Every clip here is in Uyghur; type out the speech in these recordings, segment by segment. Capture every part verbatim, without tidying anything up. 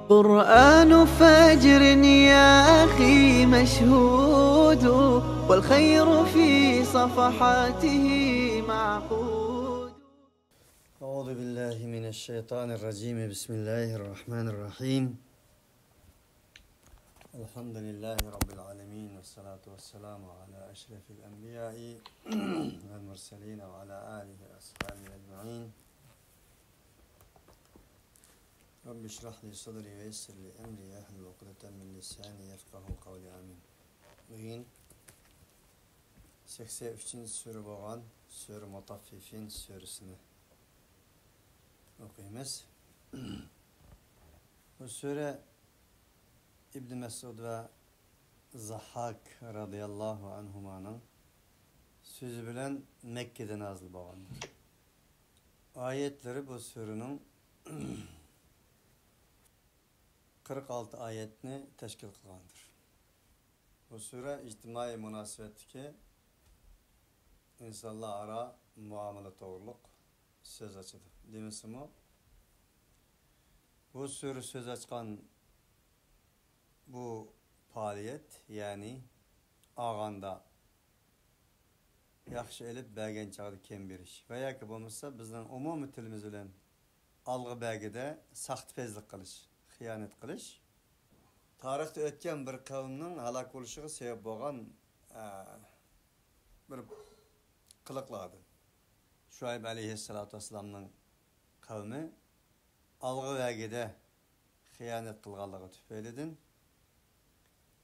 قرآن فجر يا أخي مشهود، والخير في صفحاته معقود. أعوذ بالله من الشيطان الرجيم. بسم الله الرحمن الرحيم. الحمد لله رب العالمين، والصلاة والسلام على أشرف الأنبياء والمرسلين وعلى آله وأصحابه أجمعين. رب اشرح لي صدري ويسر لي أمري واحلل عقدة من لساني يفقهوا قولي. آمين. بۈگۈن سەكسەن ئۈچىنچى سۈرە بولغان سۈرە مۇتەففىفىن سۈرىسىنى ئوقۇيمىز. بۇ سۈرە ئىبن مەسئۇد ۋە زاھھاك رەزىياللاھۇ ئەنھۇمانىڭ سۆزى بىلەن مەككىدە نازىل بولغاندۇر. ئايەتلىرى بۇ سۈرىنىڭ قىرىق ئالتە ئايەتنى تەشكىل قىلغاندۇر. بۇ سۈرە ئىجتىمائىي مۇناسىۋەتتىكى ئىنسانلار ئارا مۇئامىلە توغرۇلۇق سۆز ئاچىدۇ. دېمىسىمۇ، بۇ سۈرە سۆز ئاچقان بۇ پائالىيەت، يەنى ئاغاندا ياخشى ئېلىپ بەرگەن چاغدا كەم بېرىش ۋە ياكى بولمىسا بىزنىڭ ئومۇمىي تىلىمىز بىلەن ئالغا بەرگىدە ساختىپەزلىك قىلىش، خىيانەت قىلىش تارىختا ئۆتكەن بىر قەۋمنىڭ ھالاك بولۇشىغا سەۋەب بولغان، ئە، بىر قىلىقلاردىن. شۇئەيب ئەلەيھىسسالاتۇ ۋەسسالامنىڭ قەۋمى ئالغا بەرگىدە خىيانەت قىلغانلىقى تۈپەيلىدىن،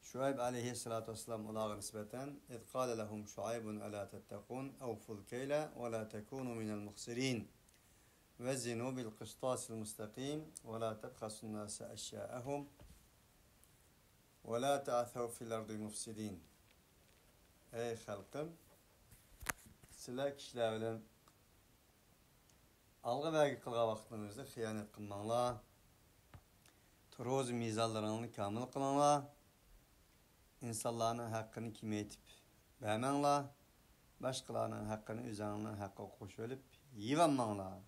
شۇئەيب ئەلەيھىسسالاتۇ ۋەسسالام ئۇلارغا نىسبەتەن: إذ قال لهم شعيب ألا تتقون أوفوا الكيل ولا تكونوا من المخسرين وزنوا بالقسطاس المستقيم ولا تبخسوا الناس أشياءهم ولا تعثوا في الأرض مفسدين. ئەي خەلقىم، سىلەر كىشىلەر بىلەن ئالغا بەرگى قىلغان ۋاقتىڭىزدا خىيانەت قىلماڭلار. تۇرۇز مىزانلىرىڭلارنى كامىل قىلىڭلار. ئىنسانلارنىڭ ھەققىنى كېمەيتىپ بەرمەڭلار. باشقىلارنىڭ ھەققىنى ئۆزۈڭلارنىڭ ھەققىگە قوشۇۋېلىپ يېيىۋالماڭلار،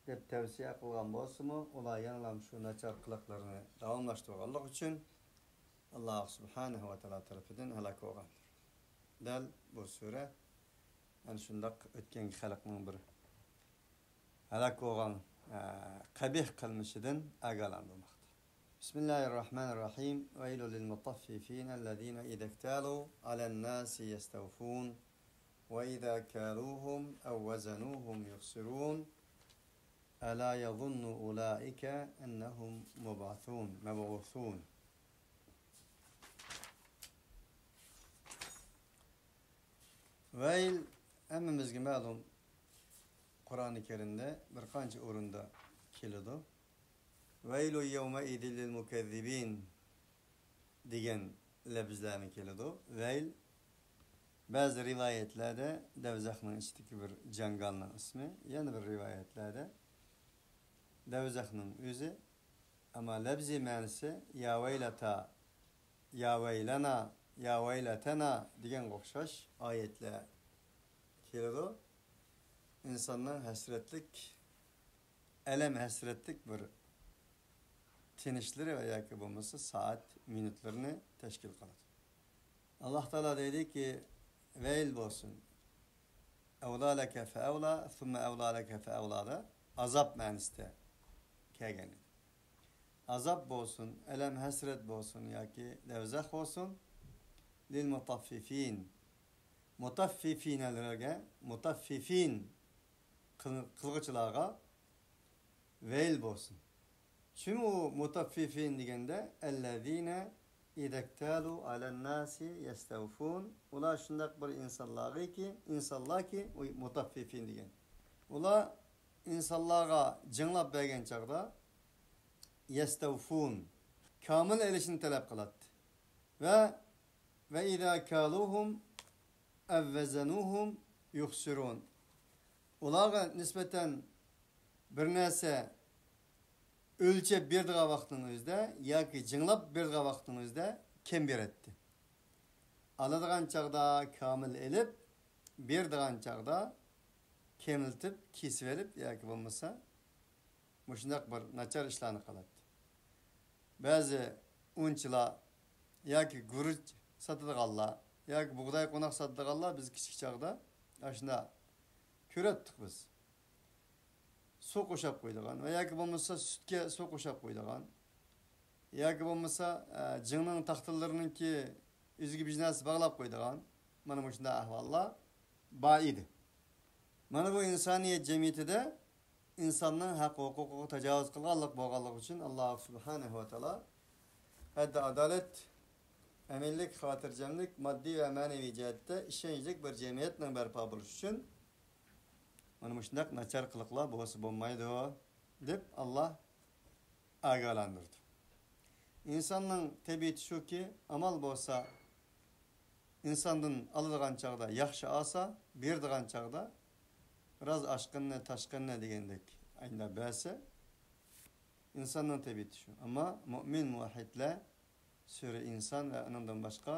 دەپ تەۋسىيە قىلغان بولسىمۇ، ئۇلار يەنىلا شۇ ناچار قىلىقلىرىنى داۋاملاشتۇرغانلىقى ئۈچۈن، ئاللاھ سۇبھانەھۇ ۋە تائالا تەرىپىدىن ھالاك بولغاندۇر. دەل بۇ سۈرە ئەنە شۇنداق ئۆتكەنكى خەلقنىڭ بىر ھالاك بولغان، ئە، قەبىھ قىلمىشىدىن ئاگاھلاندۇرماقتا. بسم الله الرحمن الرحيم. ويل للمطففين الذين إذا اكتالوا على الناس يستوفون وإذا كالوهم أو وزنوهم يخسرون ألا يظن أولئك أنهم مبعثون، مبعوثون. ۋەيل، ھەممىمىزگە مەلۇم، قۇرئانى كەرىمدە بىر قانچە ئورۇندا كېلىدۇ. ويل يومئذ للمكذبين دېگەن لەپزلەرمۇ كېلىدۇ. ۋەيل بەزى رىۋايەتلەردە دەۋزەخنىڭ ئىچىدىكى بىر جاڭگالنىڭ ئىسمى، يەنە بىر رىۋايەتلەردە دەۋزەخنىڭ ئۆزى. ئەمما لەپزىي مەنىسى يا ۋەيلەتا، يا ۋەيلەنا، يا ۋەيلەتەنا دېگەنگە ئوخشاش ئايەتلەر كېلىدۇ. ئىنساننىڭ ھەسرەتلىك، ئەلەم ھەسرەتلىك بىر تىنىشلىرى ۋە ياكى بولمىسا سائەت، مىنۇتلىرىنى تەشكىل قىلىدۇ. ئاللاھ تائالا دەيدىكى، ۋەيل بولسۇن. ئەۋلا لەكە فەئەۋلا، سۇممە ئەۋلا لەكە فەئەۋلادا ئازاب مەنىسىدە كەلگەن ئىدى. ئازاب بولسۇن، ئەلەم ھەسرەت بولسۇن ياكى دەۋزەخ بولسۇن، لىل مۇتەففىفىن. مۇتەففىفىنەلەرگە، مۇتەففىفىن قىل-، قىلغۇچىلارغا ۋەيل بولسۇن. چۈم ئۇ مۇتەففىفىن دېگەندە، ئەللەزىنە ئىزەكتالۇ ئەلەنناسى يەستەۋفۇن. ئۇلار شۇنداق بىر ئىنسانلارغىكى، ئىنسانلاركى، ئۇ مۇتەففىفىن دېگەن. ئۇلار ئىنسانلارغا جىڭلاپ بەرگەن چاغدا، يەستەۋفۇن، كامىل ئېلىشنى تەلەپ قىلاتتى. ۋە، ۋە ئىزا كالۇھۇم ئەۋ ۋەزەنۇھۇم يۇخسىرۇن. ئۇلارغا نىسبەتەن بىر نەرسە ئۆلچەپ بېرىدىغان ۋاقىتنىڭ ئۆزىدە ياكى جىڭلاپ بېرىدىغان ۋاقىتنىڭ ئۆزىدە كەم بېرەتتى. ئالىدىغان چاغدا كامىل ئېلىپ، بېرىدىغان چاغدا كېمىلتىپ، كېسىۋېلىپ ياكى بولمىسا مۇشۇنداق بىر ناچار ئىشلارنى قىلاتتى. بەزى ئۇنچىلار ياكى گۈرۈچ ساتىدىغانلار ياكى بۇغداي قوناق ساتىدىغانلار بىز كىچىك چاغدا ئاشۇنداق كۆرەتتۇق بىز. سۇ قوشاپ قويىدىغان ۋە ياكى بولمىسا سۈتكە سۇ قوشاپ قويىدىغان ياكى بولمىسا، ئە، جىڭنىڭ تاختىلىرىنىڭكى ئۆزىگە بىر نەرسە باغلاپ قويىدىغان، مانا مۇشۇنداق ئەھۋاللار بار ئىدى. مانا بۇ ئىنسانىيەت جەمئىيىتىدە ئىنساننىڭ ھەق ھوقۇقىغا تاجاۋۇز قىلغانلىق بولغانلىقى ئۈچۈن، ئاللا سۇبھانەھۇ ۋە تائالا ھەددى ئادالەت، ئەمىنلىك، خاتىرجەملىك، ماددىي ۋە مەنىۋى جەھەتتە ئىشەنچلىك بىر جەمئىيەتنىڭ بەرپا بولۇشى ئۈچۈن مانا مۇشۇنداق ناچار قىلىقلار بولسا بولمايدۇ، دەپ ئاللا ئاگاھلاندۇردى. ئىنساننىڭ تەبىئىتى شۇكى، ئامال بولسا ئىنساندىن ئالىدىغان چاغدا ياخشى ئالسا، بېرىدىغان چاغدا بىراز ئاشقىنىنى، تاشقىنىنى دېگەندەك ئاينىدا بەرسە، ئىنساننىڭ تەبىئىتى شۇ. ئەمما مۆمىن مۇۋەھھىدلەر سۈرە ئىنسان ۋە ئۇنىڭدىن باشقا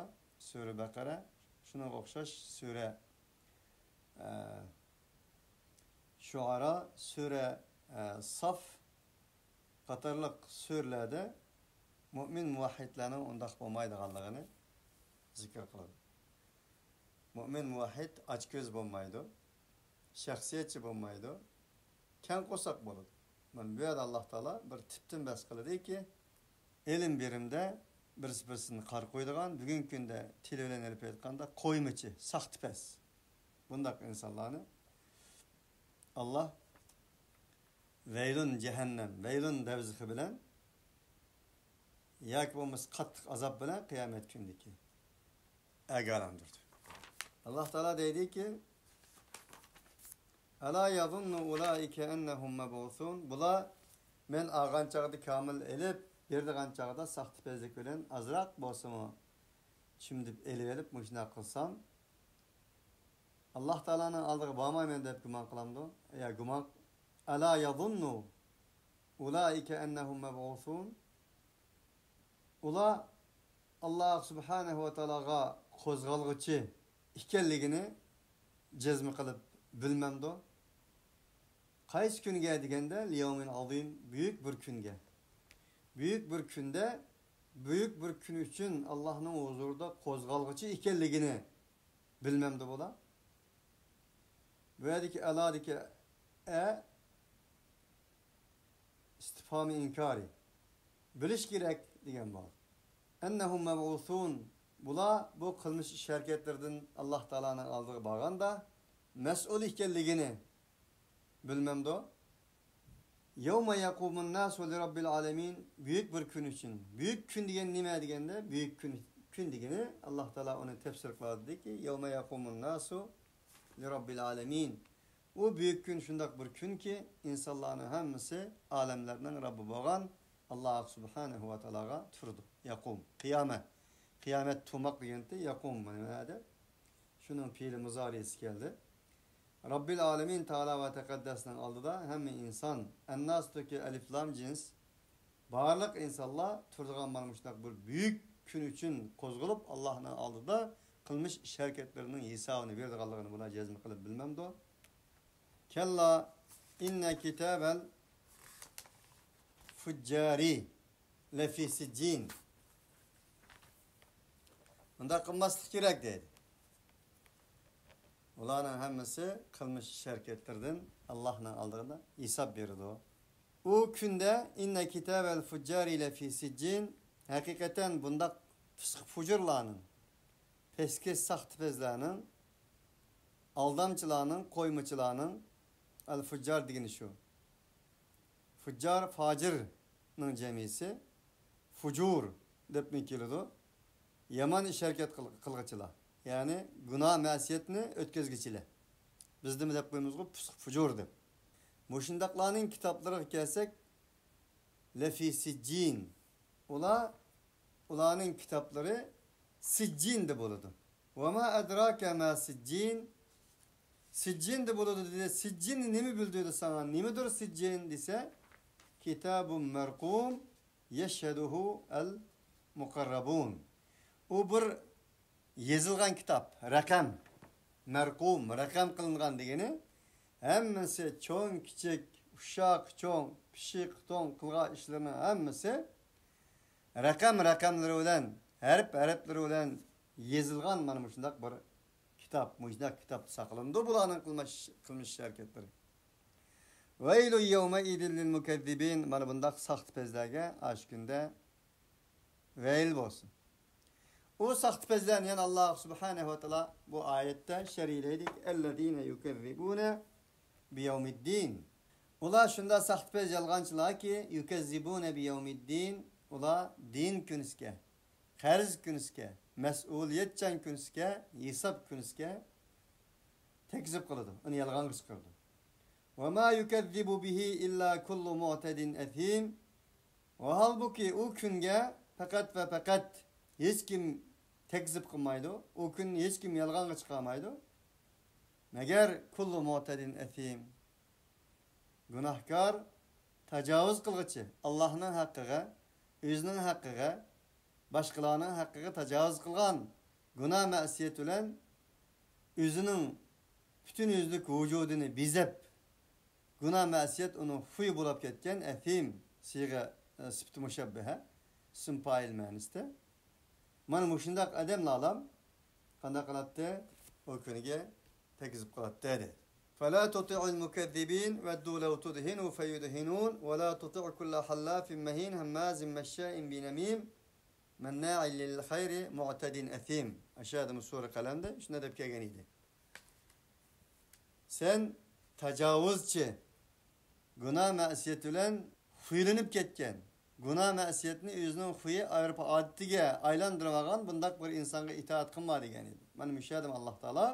سۈرە بەقەرە، شۇنىڭغا ئوخشاش سۈرە، ئە، شۇئارا، سۈرە، ئە، ساف قاتارلىق سۈرىلەردە مۆمىن مۇۋەھھىدلەرنىڭ ئۇنداق بولمايدىغانلىقىنى زىكىر قىلىدۇ. مۆمىن مۇۋەھھىد ئاچكۆز بولمايدۇ، شەخسىيەتچى بولمايدۇ، كەڭ قورساق بولىدۇ. مانا بۇ يەردە ئاللا تائالا بىر تىپتىن بەس قىلدىكى، ئېلىم بېرىمدە بىرسى بىرسىنى قارا قويىدىغان، بۈگۈنكى كۈندە تىل بىلەن ئېلىپ ئېيتقاندا قويمىچى، ساختىپەز. بۇنداق ئىنسانلارنى ئاللا ۋەيلۇن جەھەننەم، ۋەيلۇن دەۋزىخى بىلەن ياكى بولمىسا قاتتىق ئازاب بىلەن قىيامەت كۈنىدىكى ئاگاھلاندۇردى. ئاللا تائالا دەيدىكى، «ئەلا يەزۇننۇ ئۇلائىكە ئەننەھۇم مەبئۇسۇن.» بۇلار مەن ئالغان چاغدا كامىل ئېلىپ، بېرىدىغان چاغدا ساختىپەزلىك بىلەن ئازراق بولسىمۇ چىمدىپ ئېلىۋېلىپ مۇشۇنداق قىلسام، ئاللا تائالانىڭ ئالدىغا بارمايمەن دەپ گۇمان قىلامدۇ؟ يا گۇمان، «ئەلا يەزۇننۇ ئۇلائىكە ئەننەھۇم مەبئۇسۇن.» ئۇلار ئاللا سۇبھانەھۇ ۋە تائالاغا قوزغالغۇچى ئىكەنلىكىنى جەزم قىلىپ بىلمەمدۇ؟ قايسى كۈنگە دېگەندە، لىيەۋمىن ئازىم، بۈيۈك بىر كۈنگە. بۈيۈك بىر كۈندە، بۈيۈك بىر كۈن ئۈچۈن ئاللانىڭ ھۇزۇرىدا قوزغالغۇچى ئىكەنلىكىنى بىلمەمدۇ بۇلار؟ بۇ يەردىكى ئەلادىكى ئە ئىستىپھامى ئىنكارى. بىلىش كېرەك دېگەن بار. ئەننەھۇم مەبئۇسۇن. بۇلار بۇ قىلمىش ئىش ھەرىكەتلىرىدىن ئاللا تائالانىڭ ئالدىغا بارغاندا مەسئۇل ئىكەنلىكىنى بىلمەمدۇ؟ يەۋمە يەقۇمۇن ناسۇ لىرەببىل ئالەمىن، بۈيۈك بىر كۈن ئۈچۈن. بۈيۈك كۈن دېگەن نېمە دېگەندە، بۈيۈك كۈن، كۈن دېگىنى، ئاللا تائالا ئۇنى تەپسىر قىلىۋاتىدۇكى، يەۋمە يەقۇمۇن ناسۇ لىرەببىل ئالەمىن. ئۇ بۈيۈك كۈن شۇنداق بىر كۈنكى، ئىنسانلارنىڭ ھەممىسى ئالەملەرنىڭ رەببى بولغان ئاللا سۇبھانەھۇ ۋە تائالاغا تۇرىدۇ. يەقۇم، قىيامە. قىيامەت تۇرماق دېگەنتى، يەقۇم، مانا نېمەدە؟ شۇنىڭ پېئىلى مۇزارىئىسى كەلدى. رەببىل ئالەمىن تائالا ۋە تەقەددەسنىڭ ئالدىدا ھەممە ئىنسان، ئەنناستۇكى ئەلىف لام جىنس، بارلىق ئىنسانلار تۇرىدىغان مانا مۇشۇنداق بىر بۈيۈك كۈن ئۈچۈن قوزغىلىپ، ئاللانىڭ ئالدىدا قىلمىش ئىش ھەرىكەتلىرىنىڭ ھېسابىنى بېرىدىغانلىقىنى بۇلار جەزم قىلىپ بىلمەمدۇ؟ كەللا، ئىننە كىتابەل فۇججارى لەفى سىججىن. ئۇنداق قىلماسلىق كېرەك دەيدۇ. ئۇلارنىڭ ھەممىسى قىلمىش ئىش ھەرىكەتلىرىدىن ئاللانىڭ ئالدىدا ھېساب بېرىدۇ. ئۇ كۈندە، ئىننە كىتابەل فۇججارى لەفى سىججىن، ھەقىقەتەن بۇنداق پىسقى پۇجۇرلارنىڭ، پەسكەش ساختىپەزلەرنىڭ، ئالدامچىلارنىڭ، قويمىچىلارنىڭ، ئەل فۇججار دېگىنى شۇ. فۇججار، فاجىرنىڭ جەمئىسى. فۇجۇر دەپمۇ كېلىدۇ. يامان ئىش ھەرىكەت قىل-، قىلغۇچىلار. يەنى گۇناھ مەسىيەتنى ئۆتكۈزگۈچىلەر. بىزدىمۇ دەپ قويىمىزغۇ، پۇسۇق، فۇجۇر دەپ. مۇشۇنداقلارنىڭ كىتابلىرىغا كەلسەك، لەفى سىججىن. ئۇلار، ئۇلارنىڭ كىتابلىرى سىججىندا بولىدۇ. ۋەما ئەدراكە ما سىججىن. سىججىندا بولىدۇ دېدى. سىججىننى نېمە بىلدۈردى ساڭا؟ نېمىدۇر سىججىن دېسە، كىتابۇم مەرقۇم يەشھەدۇھۇ ئەل مۇقەررەبۇن. ئۇ بىر يېزىلغان كىتاب، رەقەم، مەرقۇم، رەقەم قىلىنغان دېگىنى، ھەممىسى چوڭ، كىچىك، ئۇششاق، چوڭ، پىششىق، توڭ قىلغان ئىشلىرىنىڭ ھەممىسى رەقەم رەقەملىرى بىلەن، ھەرپ ھەرپلىرى بىلەن يېزىلغان مانا مۇشۇنداق بىر كىتاب، مۇشۇنداق كىتابتا ساقلىنىدۇ بۇلارنىڭ قىلمىش، قىلمىش ھەرىكەتلىرى. ويل يومئذ للمكذبين، مانا بۇنداق ساختىپەزلەرگە ئاشۇ كۈندە ۋەيل بولسۇن. ئۇ ساختىپەزلەرنى يەنە ئاللاھ سۇبھانەھۇ ۋە تائالا بۇ ئايەتتە شەرھلەيدۇ، الذين يكذبون بيوم الدين. ئۇلار شۇنداق ساختىپەز يالغانچىلاركى، يكذبون بيوم الدين، ئۇلار دىن كۈنىسىگە، قەرز كۈنىسىگە، مەسئۇلىيەتچان كۈنىسىگە، ھېساب كۈنىسىگە تەكزىپ قىلىدۇ، ئۇنى يالغانغا چىقىرىدۇ. وما يكذب به إلا كل معتد أثيم. ۋاھالبۇكى، ئۇ كۈنگە پەقەت ۋە پەقەت ھېچكىم تەكزىپ قىلمايدۇ، ئۇ كۈننى ھېچكىم يالغانغا چىقارمايدۇ. مەگەر كل معتد أثيم، گۇناھكار، تاجاۋۇز قىلغۇچى، ئاللاھنىڭ ھەققىگە، ئۆزىنىڭ ھەققىگە، باشقىلارنىڭ ھەققىگە تاجاۋۇز قىلغان، گۇناھ مەسىيەت بىلەن ئۆزىنىڭ پۈتۈن يۈزلۈك ۋۇجۇدىنى بېزەپ، گۇناھ مەسىيەت ئۇنىڭ خۇيى بولاپ كەتكەن، ئەسىم، سىيغە، ئە، سۈپىتى مۇشەببىھە، ئىسىم پائىل مەنىسىدە. مانا مۇشۇنداق ئادەملەرلام قانداق قىلاتتى؟ ئۇ كۈنىگە تەكزىپ قىلاتتى، دەيدۇ. فلا تطع المكذبين ودوا لو تدهن فيدهنون ولا تطع كل حلاف مهين هماز مشاء بنميم مناع للخير معتد أثيم. ئاشۇ يەردىمۇ سۈرە قەلەمدە شۇنداق دەپ كەلگەن ئىدى. سەن تاجاۋۇزچى، گۇناھ مەسىيەت بىلەن خۇيلىنىپ كەتكەن، گۇناھ مەسىيەتنى ئۆزىنىڭ خۇيى، ئۆرپ ئادىتىگە ئايلاندۇرۇۋالغان بۇنداق بىر ئىنسانغا ئىتائەت قىلما دېگەن ئىدى. مانا مۇشۇ يەردىمۇ ئاللاھ تائالا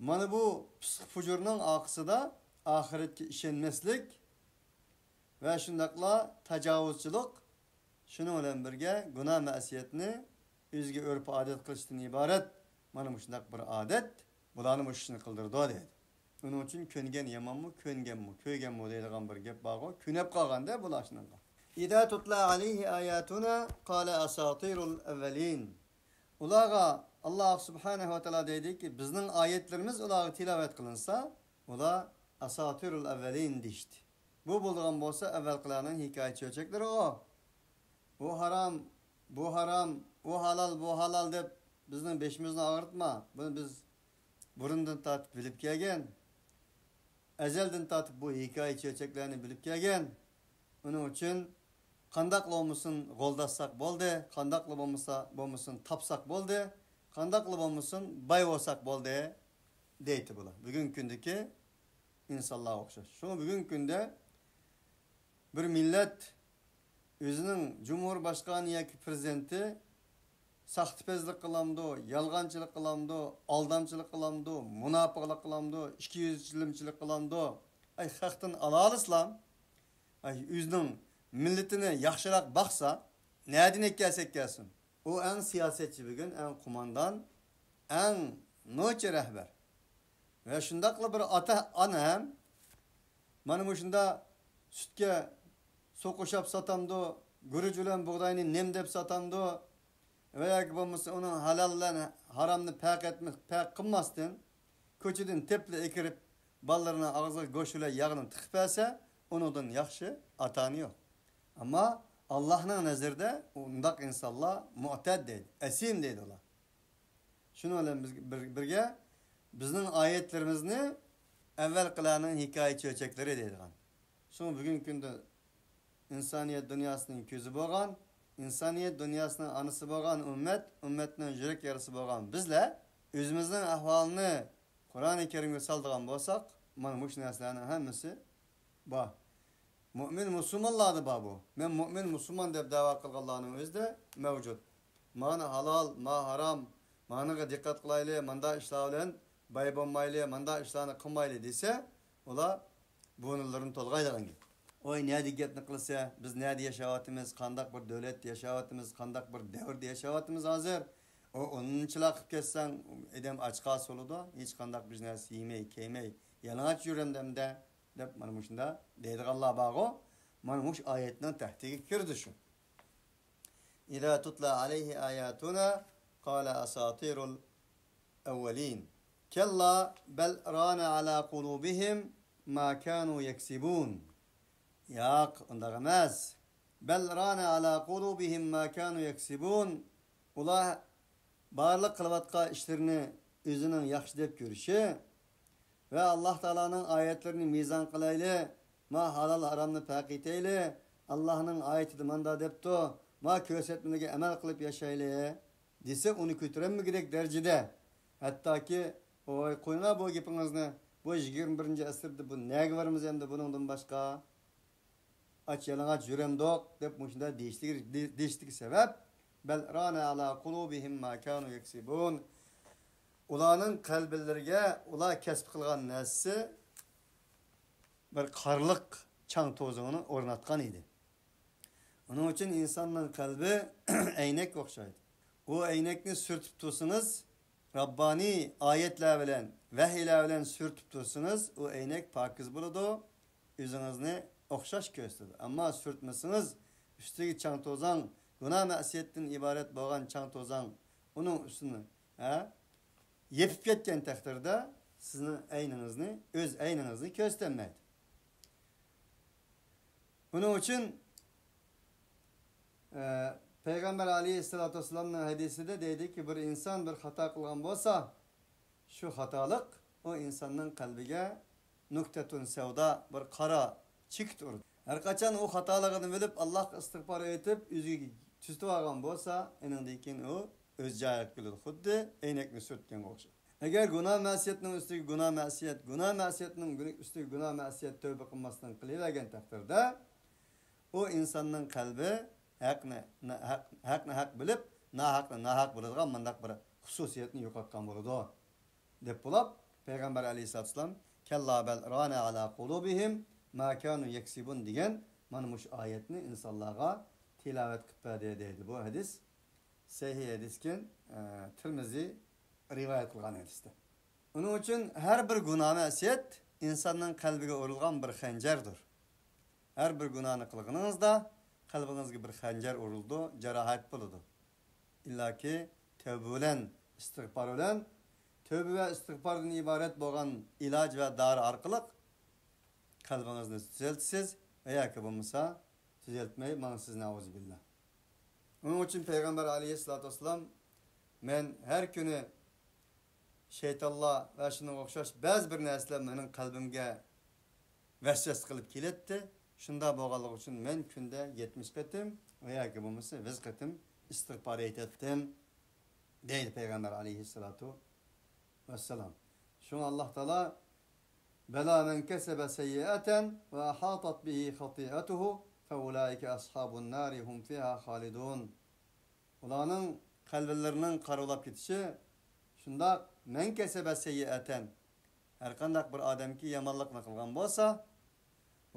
مانا بۇ پىسقى پۇجۇرنىڭ ئارقىسىدا ئاخىرەتكە ئىشەنمەسلىك ۋە شۇنداقلا تاجاۋۇزچىلىق، شۇنىڭ بىلەن بىرگە گۇناھ مەسىيەتنى ئۆزىگە ئۆرپ ئادەت قىلىشتىن ئىبارەت مانا مۇشۇنداق بىر ئادەت بۇلارنى مۇشۇ ئىشنى قىلدۇرىدۇ، دەيدۇ. ئۇنىڭ ئۈچۈن كۆنگەن يامانمۇ، كۆنگەنمۇ، كۆرگەنمۇ دەيدىغان بىر گەپ بارغۇ، كۆنۈپ قالغاندا بۇلار شۇنىڭغا. إذا تتلى عليه آياتنا قال أساطير الأولين. ئۇلارغا ئاللاھ سۇبھانەھۇ ۋە تائالا دەيدىكى، بىزنىڭ ئايەتلىرىمىز ئۇلارغا تىلاۋەت قىلىنسا، ئۇلار أساطير الأولين دېيىشتى. بۇ بولىدىغان بولسا ئەۋۋەلقىلەرنىڭ ھېكايە چۆچەكلىرىغۇ. ئۇ ھارام، بۇ ھارام، ئۇ ھالال، بۇ ھالال دەپ بىزنىڭ بېشىمىزنى ئاغرىتما. بۇنى بىز بۇرۇندىن تارتىپ بىلىپ كەلگەن. ئەزەلدىن تارتىپ بۇ ھېكايە چۆچەكلەرنى بىلىپ كەلگەن. ئۇنىڭ ئۈچۈن قانداقلا بولمىسۇن غولداشساق بولدى، قانداقلا بولمىسا، بولمىسۇن تاپساق بولدى، قانداقلا بولمىسۇن باي بولساق بولدى، دەيتتى بۇلار. بۈگۈنكى كۈندىكى ئىنسانلارغا ئوخشاش. شۇڭا بۈگۈنكى كۈندە بىر مىللەت ئۆزىنىڭ جۇمھۇر باشقانى ياكى پىرېزىدېنتى ساختىپەزلىك قىلامدۇ، يالغانچىلىق قىلامدۇ، ئالدامچىلىق قىلامدۇ، مۇناپىقلىق قىلامدۇ، ئىككى يۈزچىلىمچىلىك قىلامدۇ؟ ئەي، خەقتىن ئالالىسىلام. ئەي، ئۆزىنىڭ مىللىتىنى ياخشىراق باقسا، نەدىن ئەكەلسە ئەكەلسۇن. ئۇ ئەڭ سىياسەتچى بۈگۈن، ئەڭ قوماندان، ئەڭ نوچى رەھبەر. ۋە شۇنداقلا بىر ئاتا، ئانا ھەم مانا مۇشۇندا سۈتكە سۇ قوشاپ ساتامدۇ، گۈرۈچ بىلەن بۇغداينى نېمە دەپ ساتامدۇ، ۋە ياكى بولمىسا ئۇنىڭ ھالال بىلەن ھارامنى پەرق ئەتمە-، پەرق قىلماستىن، كوچىدىن تېپىلا ئېكىرىپ، بالىلىرىنىڭ ئاغزىغا گۆش بىلەن ياغنى تىقىپ بەرسە، ئۇنىڭدىن ياخشى ئاتا-ئانا يوق. ئەمما ئاللاھنىڭ نەزىرىدە ئۇنداق ئىنسانلار مۇئتەد دەيدۇ، ئەسىم دەيدۇ ئۇلار. شۇنىڭ بىلەن بىز، بىر-، بىرگە بىزنىڭ ئايەتلىرىمىزنى ئەۋۋەلقىلەرنىڭ ھېكايە چۆچەكلىرى دەيدىغان. شۇڭا بۈگۈنكى كۈندە ئىنسانىيەت دۇنياسىنىڭ كۆزى بولغان، ئىنسانىيەت دۇنياسىنىڭ ئانىسى بولغان ئۈممەت، ئۈممەتنىڭ يۈرەك يارىسى بولغان بىزلەر ئۆزىمىزنىڭ ئەھۋالىنى قۇرئانى كەرىمگە سالىدىغان بولساق، مانا مۇشۇ نەرسىلەرنىڭ ھەممىسى بار. مۆمىن مۇسۇلمانلاردا بار بۇ. مەن مۆمىن مۇسۇلمان دەپ دەۋا قىلغانلارنىڭ ئۆزىدە مەۋجۇت. مانا ھالال، ما ھارام، مانىغا دىققەت قىلايلى، مانداق ئىشلار بىلەن باي بولمايلى، مانداق ئىشلارنى قىلمايلى دېسە، ئۇلار بۇرۇنلىرىنى تولغايدىغان گەپ. ۋاي، نەدە گەپنى قىلسا، بىز نەدە ياشاۋاتىمىز، قانداق بىر دۆلەتتە ياشاۋاتىمىز، قانداق بىر دەۋردە ياشاۋاتىمىز ھازىر. ئۇ ئۇنچىلا قىلىپ كەتسەڭ، ئادەم ئاچقا سولىدۇ، ھېچقانداق بىر نەرسە يېمەي، كىيمەي، يالىڭاچ يۈرەمدە ئەمدى دەپ، مانا مۇشۇنداق دەيدىغانلار بارغۇ، مانا مۇشۇ ئايەتنىڭ تەھدىتىگە كىرىدۇ شۇ. إذا تتلى عليه آياتنا قال أساطير الأولين. كلا بل ران على قلوبهم ما كانوا يكسبون. ياق، ئۇنداق ئەمەس. بل ران على قلوبهم ما كانوا يكسبون. ئۇلار بارلىق قىلىۋاتقان ئىشلىرىنى ئۆزىنىڭ ياخشى دەپ كۆرۈشى ۋە ئاللاھ تائالانىڭ ئايەتلىرىنى مىزان قىلايلى، ما ھالال ھارامنى پەرق ئېتەيلى، ئاللاھنىڭ ئايىتىدە ماندا دەپتۇ، ما كۆرسەتمىلىرىگە ئەمەل قىلىپ ياشايلى دېسە، ئۇنى كۆتۈرەلمىگۈدەك دەرىجىدە، ھەتتاكى، ۋاي، قويۇڭا بۇ گېپىڭىزنى، بۇ يىگىرمە بىرىنچى ئەسىردە بۇ نەگە بارىمىز ئەمدى بۇنىڭدىن باشقا؟ ئاچ يالىڭاچ يۈرەمدۇق دەپ مۇشۇنداق دېيىشلىكى، دېيىشلىكى سەۋەب، بل ران على قلوبهم ما كانوا يكسبون. ئۇلارنىڭ قەلبلىرىگە ئۇلار كەسىپ قىلغان نەرسىسى بىر قارلىق چاڭ توزىڭىنى ئورناتقان ئىدى. ئۇنىڭ ئۈچۈن ئىنساننىڭ قەلبى ئەينەككە ئوخشايدۇ. ئۇ ئەينەكنى سۈرتۈپ تۇرسىڭىز، راببانىي ئايەتلەر بىلەن، ۋەھىيلەر بىلەن سۈرتۈپ تۇرسىڭىز، ئۇ ئەينەك پاكىز بولىدۇ، ئۆزىڭىزنى ئوخشاش كۆرسىتىدۇ. ئەمما سۈرتمىسىڭىز، ئۈستىگە چاڭ توزاڭ، گۇناھ مەسىيەتتىن ئىبارەت بولغان چاڭ توزاڭ ئۇنىڭ ئۈستىنى، ھە، يېپىپ كەتكەن تەقدىردە، سىزنىڭ ئەينىڭىزنى، ئۆز ئەينىڭىزنى كۆرسىتەلمەيدۇ. ئۇنىڭ ئۈچۈن، ئە، پەيغەمبەر ئەلەيھىسسالاتۇ ۋەسسالامنىڭ ھەدىسىدە دەيدىكى، بىر ئىنسان بىر خاتا قىلغان بولسا، شۇ خاتالىق ئۇ ئىنساننىڭ قەلبىگە نۇكتەتۇن سەۋدا، بىر قارا چېكىت ئۇرىدۇ. ھەر قاچان ئۇ خاتالىقىنى بىلىپ، ئاللاھقا ئىستىغپار ئېيتىپ، ئۆزىگە تۈزىتىۋالغان بولسا، ئېنىڭدىن كېيىن ئۇ ئۆز جايىغا كېلىدۇ، خۇددى ئەينەكنى سۈرتكەنگە ئوخشاش. ئەگەر گۇناھ مەسىيەتنىڭ ئۈستىگە گۇناھ مەسىيەت، گۇناھ مەسىيەتنىڭ ئۈستىگە گۇناھ مەسىيەت تەۋبە قىلماستىن قىلىۋەرگەن تەقدىردە، ئۇ ئىنساننىڭ قەلبى ھەقنى نا-، ھەق، ھەقنى ھەق بىلىپ، ناھەقنى ناھەق بىلىدىغان مۇنداق بىر خۇسۇسىيەتنى يوقاتقان بولىدۇ، دەپ بولۇپ، پەيغەمبەر ئەلەيھىسسالاتۇ ۋەسسالام، كەللا بەل رانە ئالا قۇلۇبىھىم ما كانۇ يەكسىبۇن دېگەن مانا مۇشۇ ئايەتنى ئىنسانلارغا تىلاۋەت قىلىپ بەردى، دەيدۇ. بۇ ھەدىس سەھىھ ھەدىسكەن، ئە، تىرمىزى رىۋايەت قىلغان ھەدىستە. ئۇنىڭ ئۈچۈن ھەر بىر گۇناھ مەسىيەت ئىنساننىڭ قەلبىگە ئۇرۇلغان بىر خەنجەردۇر. ھەر بىر گۇناھنى قىلغىنىڭىزدا قەلبىڭىزگە بىر خەنجەر ئۇرۇلىدۇ، جاراھەت بولىدۇ. ئىللاكى تەۋبە بىلەن، ئىستىغپار بىلەن، تەۋبە ۋە ئىستىغپاردىن ئىبارەت بولغان ئىلاج ۋە دارى ئارقىلىق قەلبىڭىزنى تۈزەلتىسىز ۋە ياكى بولمىسا تۈزەلتمەي ماڭىسىز، نەئۇزۇبىللا. ئۇنىڭ ئۈچۈن پەيغەمبەر ئەلەيھىسسالاتۇ ۋەسسالام، مەن ھەر كۈنى شەيتانلار ۋە شۇنىڭغا ئوخشاش بەزى بىر نەرسىلەر مېنىڭ قەلبىمگە ۋەسۋەسە قىلىپ كېلەتتى. شۇنداق بولغانلىقى ئۈچۈن مەن كۈندە يەتمىش قېتىم ۋە ياكى بولمىسا يۈز قېتىم ئىستىغپار ئېيتاتتىم، دەيدۇ پەيغەمبەر ئەلەيھىسسالاتۇ ۋەسسالام. شۇڭا ئاللاھ تائالا، بەلا مەن كەسەبە سەييىئەتەن ۋە ئەھاتەت بىھى خەتىئەتۇھۇ فەئۇلائىكە ئەسھابۇن نارى ھۇم فىھا خالىدۇن. ئۇلارنىڭ قەلبلىرىنىڭ قارىۋالاپ كېتىشى شۇنداق، مەن كەسەبە سەييىئەتەن، ھەرقانداق بىر ئادەمكى يامانلىقنى قىلغان بولسا،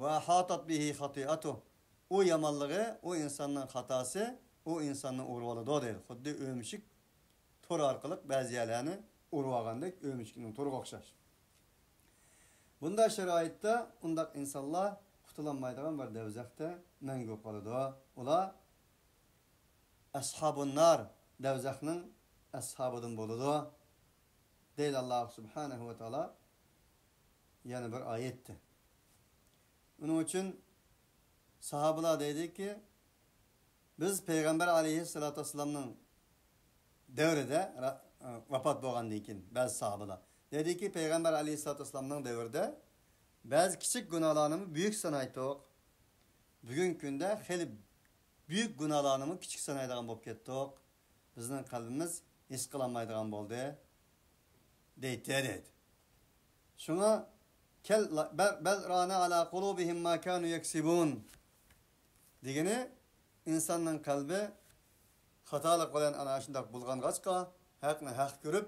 ۋە ئەھاتەت بىھى خەتىئەتۇھ، ئۇ يامانلىقى، ئۇ ئىنساننىڭ خاتاسى ئۇ ئىنساننى ئۇرۇۋالىدۇ دەيدۇ. خۇددى ئۆمۈشۈك تور ئارقىلىق بەزى يەرلەرنى ئۇرۇۋالغاندەك، ئۆمۈشۈكنىڭ تورىغا ئوخشاش. بۇنداق شارائىتتا ئۇنداق ئىنسانلار قۇتۇلالمايدىغان بىر دەۋزەختە مەڭگۈ قالىدۇ. ئۇلار ئەسھابۇن نار، دەۋزەخنىڭ ئەسھابىدىن بولىدۇ، دەيدۇ ئاللاھ سۇبھانەھۇ ۋە تائالا يەنە بىر ئايەتتە. ئۇنىڭ ئۈچۈن ساھابىلار دەيدىكى، بىز پەيغەمبەر ئەلەيھىسسالاتۇ ۋەسسالامنىڭ دەۋرىدە را-، ۋاپات بولغاندىن كېيىن بەزى ساھابىلار دەيدىكى، پەيغەمبەر ئەلەيھىسسالاتۇ ۋەسسالامنىڭ دەۋرىدە بەزى كىچىك گۇناھلارنىمۇ بۈيۈك سانايتتۇق. بۈگۈنكى كۈندە خېلى بۈيۈك گۇناھلارنىمۇ كىچىك سانايدىغان بولۇپ كەتتۇق. بىزنىڭ قەلبىمىز ھېس قىلالمايدىغان بولدى، دەيتتى، دەيدۇ. شۇڭا كەل-، بەل، بەل رانە ئالا قۇلۇبىھىم ما كانۇ يەكسىبۇن دېگىنى، ئىنساننىڭ قەلبى خاتالىق بىلەن ئانا شۇنداق بۇلغانغاچقا، ھەقنى ھەق كۆرۈپ،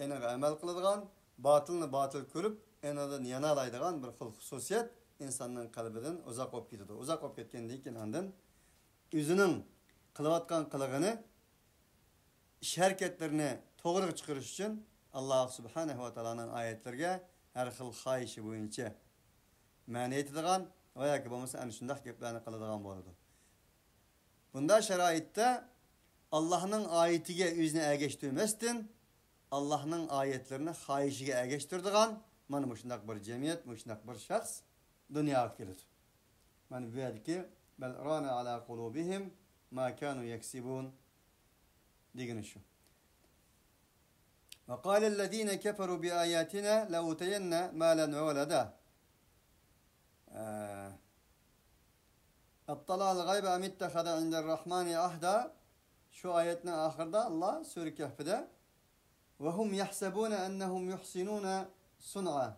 ئېنىغا ئەمەل قىلىدىغان، باتىلنى باتىل كۆرۈپ، ئېنىدىن يانالايدىغان بىر خىل خۇسۇسىيەت ئىنساننىڭ قەلبىدىن ئۇزاق بولۇپ كېتىدۇ. ئۇزاق بولۇپ كەتكەندىن كېيىن ئاندىن ئۆزىنىڭ قىلىۋاتقان قىلىقىنى، ئىش ھەرىكەتلىرىنى توغرىغا چىقىرىش ئۈچۈن، ئاللاھ سۇبھانەھۇ ۋە تائالانىڭ ئايەتلىرىگە ھەر خىل خاھىشى بويىچە مەنە ئېيتىدىغان ۋە ياكى بولمىسا ئەنە شۇنداق گەپلەرنى قىلىدىغان بولىدۇ. بۇنداق شارائىتتا ئاللاھنىڭ ئايىتىگە ئۆزىنى ئەگەشتۈرمەستىن، ئاللاھنىڭ ئايەتلىرىنى خاھىشىگە ئەگەشتۈرىدىغان مانا مۇشۇنداق بىر جەمئىيەت، مۇشۇنداق بىر شەخس دۇنياغا كېلىدۇ. مانا بۇ يەردىكى بل ران على قلوبهم ما كانوا يكسبون دېگىنى شۇ. وقال الذين كفروا بآياتنا لأوتين مالا وولدا. ئە، أطلع الغيب أم اتخذ عند الرحمن عهدا. شۇ ئايەتنىڭ ئاخىرىدا ئاللا سۈرە كەھپىدە وهم يحسبون أنهم يحسنون صنعا.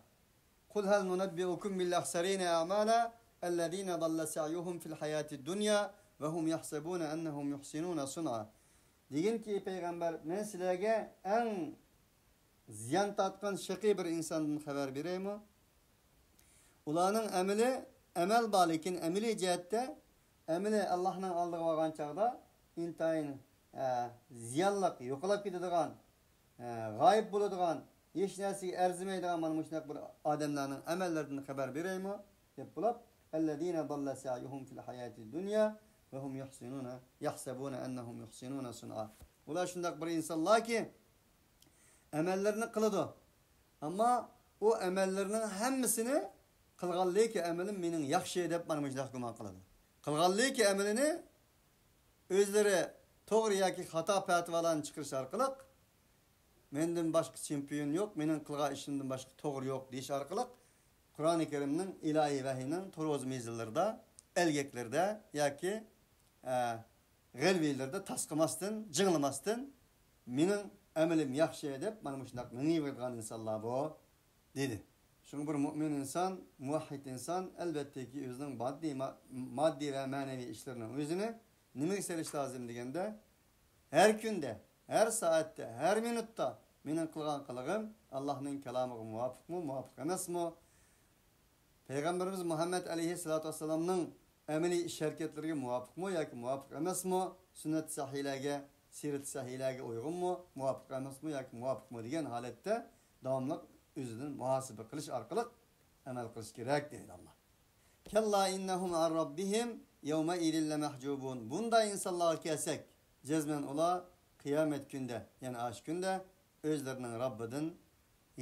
قل هل ننبئكم بالأخسرين أعمالا الذين ضل سعيهم في الحياة الدنيا وهم يحسبون أنهم يحسنون صنعا. دېگىنكى، پەيغەمبەر، مەن سىلەرگە ئەڭ زىيان تارتقان شەقىي بىر ئىنساندىن خەۋەر بېرەيمۇ؟ ئۇلارنىڭ ئەمىلى، ئەمەل بار، لېكىن ئەمەلىي جەھەتتە ئەمىلى ئاللاھنىڭ ئالدىغا بارغان چاغدا ئىنتايىن، ئە، زىيانلىق، يوقىلاپ كېتىدىغان، ئە، غايىب بولىدىغان، ھېچ نەرسىگە ئەرزىمەيدىغان مانا مۇشۇنداق بىر ئادەملەرنىڭ ئەمەللىرىدىن خەۋەر بېرەيمۇ؟ دەپ بولۇپ، الذين ضل سعيهم في الحياة الدنيا وهم يحسنون، يحسبون أنهم يحسنون صنعا. ئۇلار شۇنداق بىر ئىنسانلاركى، ئەمەللىرىنى قىلىدۇ. ئەمما ئۇ ئەمەللىرىنىڭ ھەممىسىنى، قىلغانلىكى ئەمىلىم مېنىڭ ياخشى دەپ مانا مۇشۇنداق گۇمان قىلىدۇ. قىلغانلىكى ئەمىلىنى ئۆزلىرى توغرا ياكى خاتا پەتىۋالارنى چىقىرىش ئارقىلىق، مەندىن باشقا چېمپىيون يوق، مېنىڭ قىلغان ئىشىمدىن باشقا توغرا يوق دېيىش ئارقىلىق قۇرئانى كەرىمنىڭ ئىلاھىي ۋەھىينىڭ تورۇز مەنزىللىرىدا، ئەلگەكلىرىدە ياكى، ئە، غەلۋىيلىرىدە تاس قىلماستىن، جىڭلىماستىن، مېنىڭ ئەمىلىم ياخشى دەپ مانا مۇشۇنداق مېڭىۋېرىدىغان ئىنسانلار بۇ، دېدى. شۇڭا بىر مۆمىن ئىنسان، مۇۋەھھىد ئىنسان ئەلۋەتتىكى ئۆزىنىڭ ماددىي، ما-، ماددىي ۋە مەنىۋى ئىشلىرىنىڭ ئۆزىنى نېمىگە سېلىش لازىم دېگەندە، ھەر كۈندە، ھەر سائەتتە، ھەر مىنۇتتا مېنىڭ قىلغان قىلىقىم ئاللاھنىڭ كالامىغا مۇۋاپىقمۇ، مۇۋاپىق ئەمەسمۇ؟ پەيغەمبىرىمىز مۇھەممەد ئەلەيھىسسالاتۇ ۋەسسالامنىڭ ئەمەلىي ئىش ھەرىكەتلىرىگە مۇۋاپىقمۇ ياكى مۇۋاپىق ئەمەسمۇ؟ سۈننەت سەھىيلەرگە، سىرەت سەھىيلەرگە ئۇيغۇنمۇ، مۇۋاپىق ئەمەسمۇ ياكى مۇۋاپىقمۇ دېگەن ھالەتتە داۋاملىق ئۆزىدىن مۇھاسىبە قىلىش ئارقىلىق ئەمەل قىلىش كېرەك، دەيدۇ ئاللا. كەللا ئىننەھۇم ئەن رەببىھىم يەۋمەئىزىن لەمەھجۇبۇن. بۇنداق ئىنسانلارغا كەلسەك، جەزمەن ئۇلار قىيامەت كۈندە، يەنى ئاشۇ كۈندە ئۆزلىرىنىڭ رەببىدىن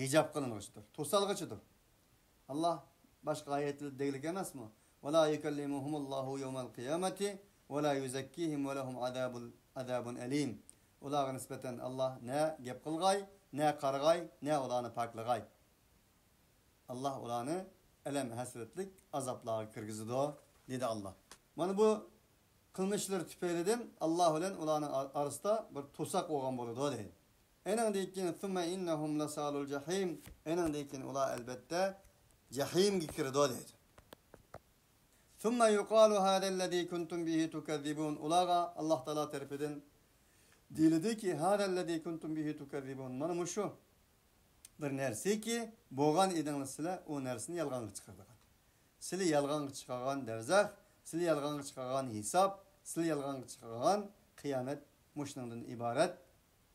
ھىجاب قىلىنغۇچىدۇر، توسالغۇچىدۇر. ئاللا باشقا ئايەتلەردە دېگۈلۈك ئەمەسمۇ؟ ۋەلا يۇكەللىمۇھۇمۇللاھۇ يەۋمەل قىيامەتى ۋەلا يۇزەككىھىم ۋەلەھۇم ئازابۇن، ئازابۇن ئەلىم. ئۇلارغا نىسبەتەن ئاللا نە گەپ قىلغاي، نە قارىغاي، نە ئۇلارنى پاكلىغاي. ئاللا ئۇلارنى ئەلەم ھەسرەتلىك ئازابلارغا كىرگۈزىدۇ، دېدى ئاللا. مانا بۇ قىلمىشلىرى تۈپەيلىدىن ئاللا بىلەن ئۇلارنىڭ ئار-، ئارىسىدا بىر توساق بولغان بولىدۇ، دەيدۇ. ئېنىڭدىن كېيىن، ثم إنهم لصالو الجحيم، ئېنىڭدىن كېيىن ئۇلار ئەلبەتتە جەھىمگە كىرىدۇ، دەيدۇ. ثم يقال هذا الذي كنتم به تكذبون. ئۇلارغا ئاللا تائالا تەرىپىدىن دېيىلىدۇكى، هذا الذي كنتم به تكذبون. مانا مۇشۇ بىر نەرسىكى، بولغان ئىدىڭلار سىلەر ئۇ نەرسىنى يالغانغا چىقىرىدىغان. سىلى يالغانغا چىقارغان دەۋزەخ، سىلى يالغانغا چىقارغان ھېساب، سىلى يالغانغا چىقارغان قىيامەت مۇشۇنىڭدىن ئىبارەت،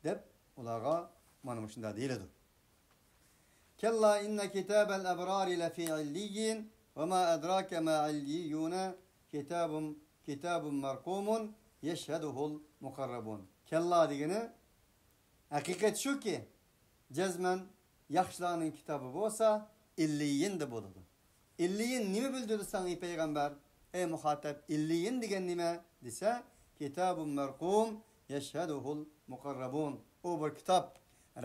دەپ ئۇلارغا مانا مۇشۇنداق دېيىلىدۇ. كلا إن كتاب الأبرار لفي عليين وما أدراك ما عليون كتاب، كتاب مرقوم يشهده المقربون. كەللا دېگىنى، ھەقىقەت شۇكى، جەزمەن ياخشىلارنىڭ كىتابى بولسا ئىللىيىندا بولىدۇ. ئىللىيىن نېمە بىلدۈردى ساڭا، ئەي پەيغەمبەر؟ ئەي مۇخاتەب، ئىللىيىن دېگەن نېمە دېسە، كىتابۇن مەرقۇم يەشھەدۇھۇل مۇقەررەبۇن. ئۇ بىر كىتاب،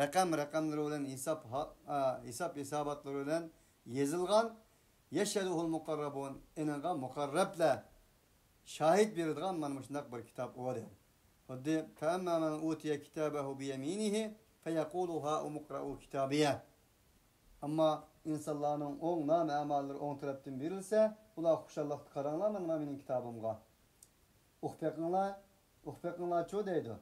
رەقەم، رەقەملىرى بىلەن، ھېساب، ھا-، ئا، ھېساب، ھېساباتلىرى بىلەن يېزىلغان. يەشھەدۇھۇل مۇقەررەبۇن، ئېنىڭغا مۇقەررەبلەر شاھىت بېرىدىغان مانا مۇشۇنداق بىر كىتاب ئۇ، دەيدۇ. خۇددى، فەئەمما مەن ئۇتىيە كىتابەھۇ بىيەمىنىھى فەيەقۇلۇ ھائۇمۇ ئىقرەئۇ كىتابىيە. ئەمما ئىنسانلارنىڭ ئوڭ نامە ئەماللىرى ئوڭ تەرەپتىن بېرىلسە، ئۇلار خۇشاللىقتا، قاراڭلار مانا مېنىڭ كىتابىمغا. ئۇقۇپ بېقىڭلار، ئۇقۇپ بېقىڭلارچۇ، دەيدۇ.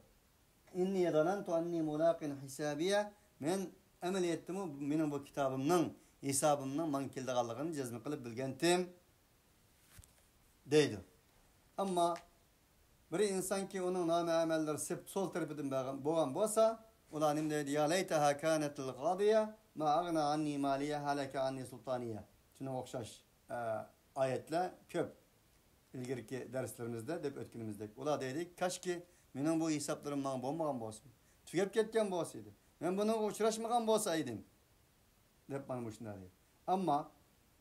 ئىننى زەنەنتۇ ئەننى مۇلاقىن ھىسابىيە. مەن ئەمەلىيەتتىمۇ مېنىڭ بۇ كىتابىمنىڭ، ھېسابىمنىڭ ماڭا كېلىدىغانلىقىنى جەزم قىلىپ بىلگەنتىم. دەيدۇ. ئەمما بىر ئىنسانكى ئۇنىڭ نامە ئەمەللىرى سەپ سول تەرىپىدىن بەرگەن، بولغان بولسا، ئۇلار نېمە دەيدۇ؟ يا لەيتەھا كانەتىل قازىيە ما ئەغنا ئەننى مالىيە ھەلەكە ئەننى سۇلتانىيە. شۇنىڭغا ئوخشاش، ئە، ئايەتلەر كۆپ. ئىلگىرىكى دەرسلىرىمىزدە دەپ ئۆتكىنىمىزدەك. ئۇلار دەيدۇ، كاشكى مېنىڭ بۇ ھېسابلىرىم ماڭا بولمىغان بولسىدى. تۈگەپ كەتكەن بولسىدى. مەن بۇنىڭغا ئۇچراشمىغان بولسا ئىدىم. دەپ مانا مۇشۇنداق دەيدۇ. ئەمما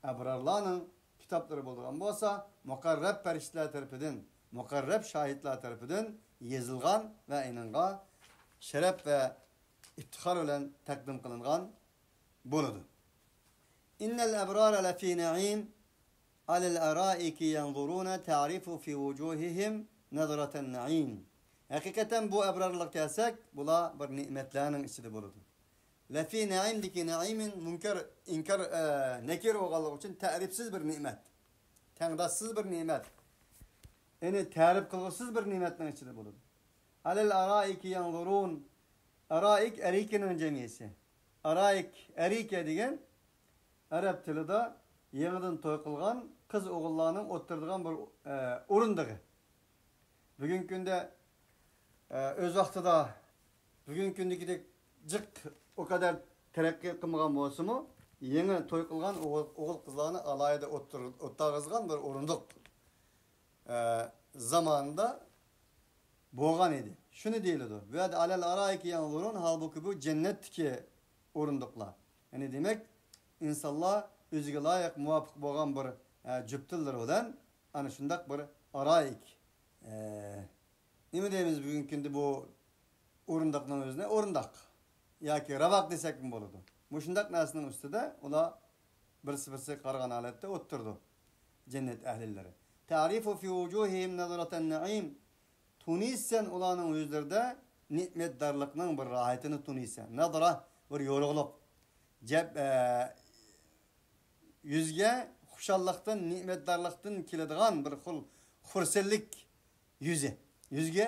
ئەبرارلارنىڭ كىتابلىرى بولىدىغان بولسا، مۇقەررەب پەرىشتىلەر تەرىپىدىن، مۇقەررەب شاھىتلار تەرىپىدىن يېزىلغان ۋە ئېنىڭغا شەرەپ ۋە ئىپتىخار بىلەن تەقدىم قىلىنغان بولىدۇ. إن الأبرار لفي نعيم على الأرائك ينظرون تعرف في وجوههم نضرة النعيم. ھەقىقەتەن بۇ ئەبرارلارغا كەلسەك، بۇلار بىر نېمەتلەرنىڭ ئىچىدە بولىدۇ. لفي نعيم دىكى نعيم مۇنكەر، ئىنكار، ئە، نەكىر بولغانلىقى ئۈچۈن تەرىپسىز بىر نېمەت. تەڭداشسىز بىر نېمەت. يەنى تەرىپ قىلغۇسىز بىر نېمەتنىڭ ئىچىدە بولىدۇ. على الأرائك ينظرون. ئارائىك ئەرىكىنىڭ جەمئىيىسى. ئارائىك، ئەرىكە دېگەن ئەرەب تىلىدا يېڭىدىن توي قىلغان قىز ئوغۇللارنىڭ ئولتۇرىدىغان بىر، ئە، ئورۇندىقى. بۈگۈنكى كۈندە، ئە، ئۆز ۋاقتىدا بۈگۈنكى كۈندىكىدەك جىق ئۇ قەدەر تەرەققىي قىلمىغان بولسىمۇ، يېڭى توي قىلغان ئوغۇل، ئوغۇل قىزلارنى ئالاھىدە ئولتۇر-، ئولتۇرغۇزغان بىر ئورۇندۇق، ئە، زامانىدا بولغان ئىدى. شۇنى دېيىلىدۇ. بۇ يەردە على الأرائك ينظرون، ھالبۇكى بۇ جەننەتتىكى ئورۇندۇقلار. يەنى دېمەك، ئىنسانلار ئۆزىگە لايىق، مۇۋاپىق بولغان بىر، ئە، جۈپتىلىرى بىلەن ئەنە شۇنداق بىر ئارائىك. ئە، نېمە دەيمىز بۈگۈنكى كۈندە بۇ ئورۇندۇقنىڭ ئۆزىنى؟ ئورۇنداق ياكى راۋاق دېسەكمۇ بولىدۇ. مۇشۇنداق نەرسىنىڭ ئۈستىدە ئۇلار بىرسى-بىرسىگە قارىغان ھالەتتە ئولتۇرىدۇ جەننەت ئەھلىلىرى. تعرف في وجوههم نضرة النعيم. تونۇيسەن ئۇلارنىڭ يۈزلىرىدە نېمەتدارلىقنىڭ بىر راھىتىنى تونۇيسەن. نەزرە بىر يورۇقلۇق. جەپ-، ئە، يۈزگە خۇشاللىقتىن، نېمەتدارلىقتىن كېلىدىغان بىر خىل خۇرسەنلىك يۈزى، يۈزگە،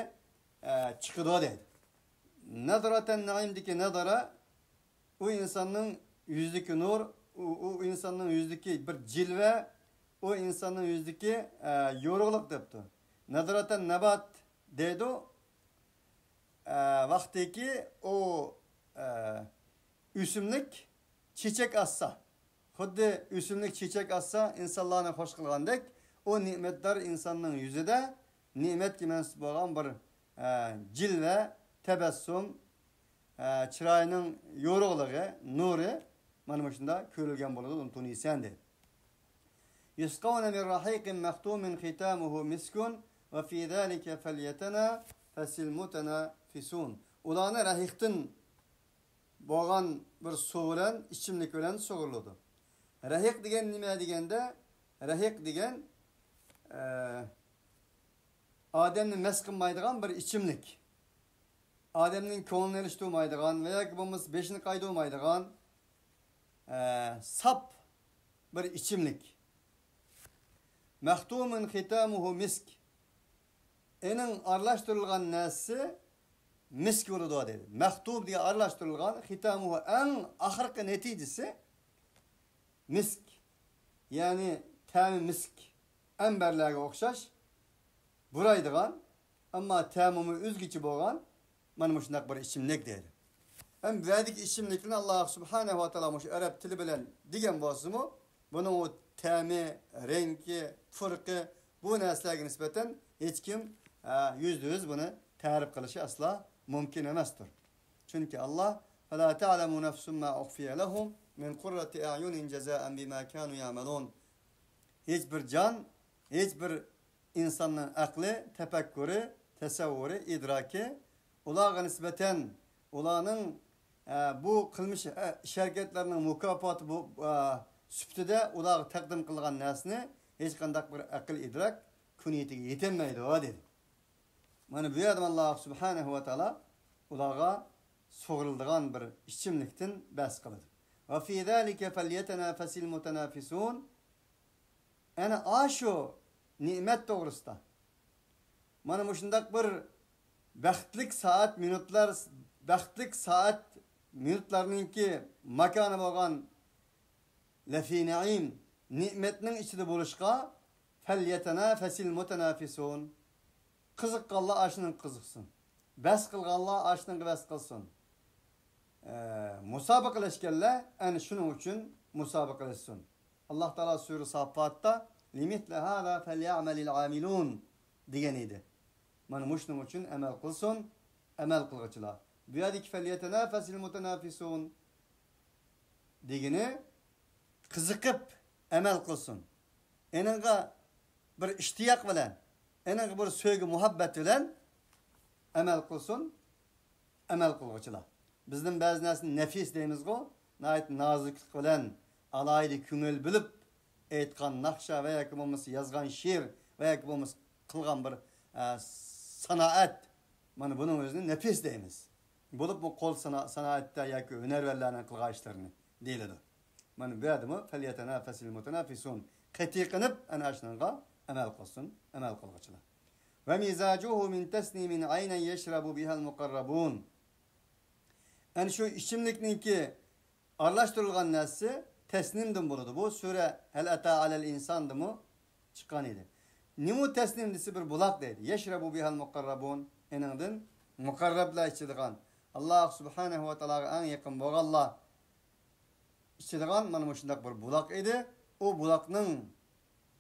ئە، چىقىدۇ دەيدۇ. نەزرەتەن نەئىمدىكى نەزرە، ئۇ ئىنساننىڭ يۈزىدىكى نۇر، ئۇ، ئۇ ئىنساننىڭ يۈزىدىكى بىر جىلۋە، ئۇ ئىنساننىڭ يۈزىدىكى، ئە، يورۇقلۇق دەپتۇ. نەزرەتەن نەبات دەيدۇ. ئە، ۋاقتىكى ئۇ، ئە، ئۆسۈملۈك چېچەك ئاتسا، خۇددى ئۆسۈملۈك چېچەك ئاتسا، ئىنسانلارنى خوش قىلغاندەك، ئۇ نېمەتدار ئىنساننىڭ يۈزىدە نېمەتكە مەنسۇپ بولغان بىر، ئە، جىلۋە، تەبەسسۇم، ئە، چىراينىڭ يورۇقلۇقى، نۇرى مانا مۇشۇنداق كۆرۈلگەن بولىدۇ، ئۇنى تونۇيسەن دەيدۇ. يسقون من رحيق مختوم ختامه مسك وفي ذلك فليتنافس المتنافسون. ئۇلارنى رەھىقتىن بولغان بىر سۇ بىلەن، ئىچىملىك بىلەن سۇغۇرۇلىدۇ. رەھىق دېگەن نېمە دېگەندە، رەھىق دېگەن، ئە، ئادەمنى مەست قىلمايدىغان بىر ئىچىملىك. ئادەمنىڭ كۆڭلىنى ئېلىشتۇرمايدىغان ۋە ياكى بولمىسا بېشىنى قايدۇرمايدىغان، ئە، ساپ بىر ئىچىملىك. مختوم ختامه مسك. ئېنىڭ ئارىلاشتۇرۇلغان نەرسىسى مىسك بولىدۇ دەيدۇ. مختوم دېگەن ئارىلاشتۇرۇلغان، ختامه ئەڭ ئاخىرقى نەتىجىسى مىسك. يەنى تەمى مىسك، ئەمبەرلەرگە ئوخشاش بۇرايدىغان، ئەمما تەمىمۇ ئۆزگىچە بولغان مانا مۇشۇنداق بىر ئىچىملىك دەيدۇ. ھەم بۇ يەردىكى ئىچىملىكنى ئاللا سۇبھانەھۇ ۋە تائالا مۇشۇ ئەرەب تىلى بىلەن دېگەن بولسىمۇ، بۇنىڭ ئۇ تەمى، رەڭگى، پۇرىقى، بۇ نەرسىلەرگە نىسبەتەن ھېچكىم، ئە، يۈزدە يۈز بۇنى تەرىپ قىلىشى ئەسلا مۇمكىن ئەمەستۇر. چۈنكى ئاللا، فلا تعلم نفس ما أخفي لهم من قرة أعين جزاء بما كانوا يعملون. ھېچ بىر جان، ھېچ بىر ئىنساننىڭ ئەقلى، تەپەككۇرى، تەسەۋۋۇرى، ئىدراكى، ئۇلارغا نىسبەتەن ئۇلارنىڭ، ئە، بۇ قىلمىش، ئە، ئىش ھەرىكەتلىرىنىڭ مۇكاپاتى بۇ، ئە، سۈپىتىدە ئۇلارغا تەقدىم قىلغان نەرسىنى ھېچقانداق بىر ئەقىل ئىدراك كۈنى يېتىگە يېتەلمەيدۇ، دېدى. مانا بۇ يەردە ئاللا سۇبھانەھۇ ۋە تائالا ئۇلارغا سۇغۇرۇلىدىغان بىر ئىچىملىكتىن بەھس قىلىدۇ. وفي ذلك فليتنافس المتنافسون. ئەنە ئاشۇ نېمەت توغرىسىدا، مانا مۇشۇنداق بىر بەختلىك سائەت، مىنۇتلار، بەختلىك سائەت، مىنۇتلارنىڭكى ماكانى بولغان لفي نعيم، نېمەتنىڭ ئىچىدە بولۇشقا، فليتنافس المتنافسون. قىزىققانلار ئاشۇنىڭغا قىزىقسۇن. بەس قىلغانلار ئاشۇنىڭغا بەس قىلسۇن. ئە، مۇسابىقىلەشكەنلەر ئەنە شۇنىڭ ئۈچۈن مۇسابىقىلەشسۇن. ئاللا تائالا سۈرە ساففاتتا، لمثل هذا فليعمل العاملون دېگەن ئىدى. مانا مۇشۇنىڭ ئۈچۈن ئەمەل قىلسۇن ئەمەل قىلغۇچىلار. بۇ يەردىكى فليتنافس المتنافسون دېگىنى قىزىقىپ ئەمەل قىلسۇن. ئېنىڭغا بىر ئىشتىياق بىلەن، ئېنىڭغا بىر سۆيگۈ، مۇھەببەت بىلەن ئەمەل قىلسۇن ئەمەل قىلغۇچىلار. بىزدىن بەزى نەرسىنى نەفىس دەيمىزغۇ، ناھايىتى نازۇكلۇق بىلەن، ئالاھىدە كۆڭۈل بۆلۈپ ئېيتقان ناخشا ۋە ياكى بولمىسا يازغان شېئىر ۋە ياكى بولمىسا قىلغان بىر، ئە، سانائەت، مانا بۇنىڭ ئۆزىنى نەپىس دەيمىز. بولۇپمۇ قول سانا-، سانائەتتە ياكى ھۈنەرۋەنلەرنىڭ قىلغان ئىشلىرىنى دېيىلىدۇ. مانا بۇ يەردىمۇ فەليەتەنافەسىل مۇتەنافىسۇن، قېتى قىلىپ ئەنە شۇنىڭغا ئەمەل قىلسۇن ئەمەل قىلغۇچىلار. ۋە مىزاجۇھۇ مىن تەسنىمىن ئەينەن يەشرەبۇ بىھەل مۇقەررەبۇن. ئەنە شۇ ئىچىملىكنىڭكى ئارىلاشتۇرۇلغان نەرسىسى تەسنىمدىن بولىدۇ. بۇ سۈرە ھەل ئەتا ئەلەل ئىنساندىمۇ چىققان ئىدى. نېمە تەسنىم دېسە بىر بۇلاق دەيدۇ. يەشرەبۇ بىھەل مۇقەررەبۇن. ئېنىڭدىن مۇقەررەبلەر ئىچىدىغان، ئاللاھ سۇبھانەھۇ ۋە تائالاغا ئەڭ يېقىن بولغانلار ئىچىدىغان مانا مۇشۇنداق بىر بۇلاق ئىدى. ئۇ بۇلاقنىڭ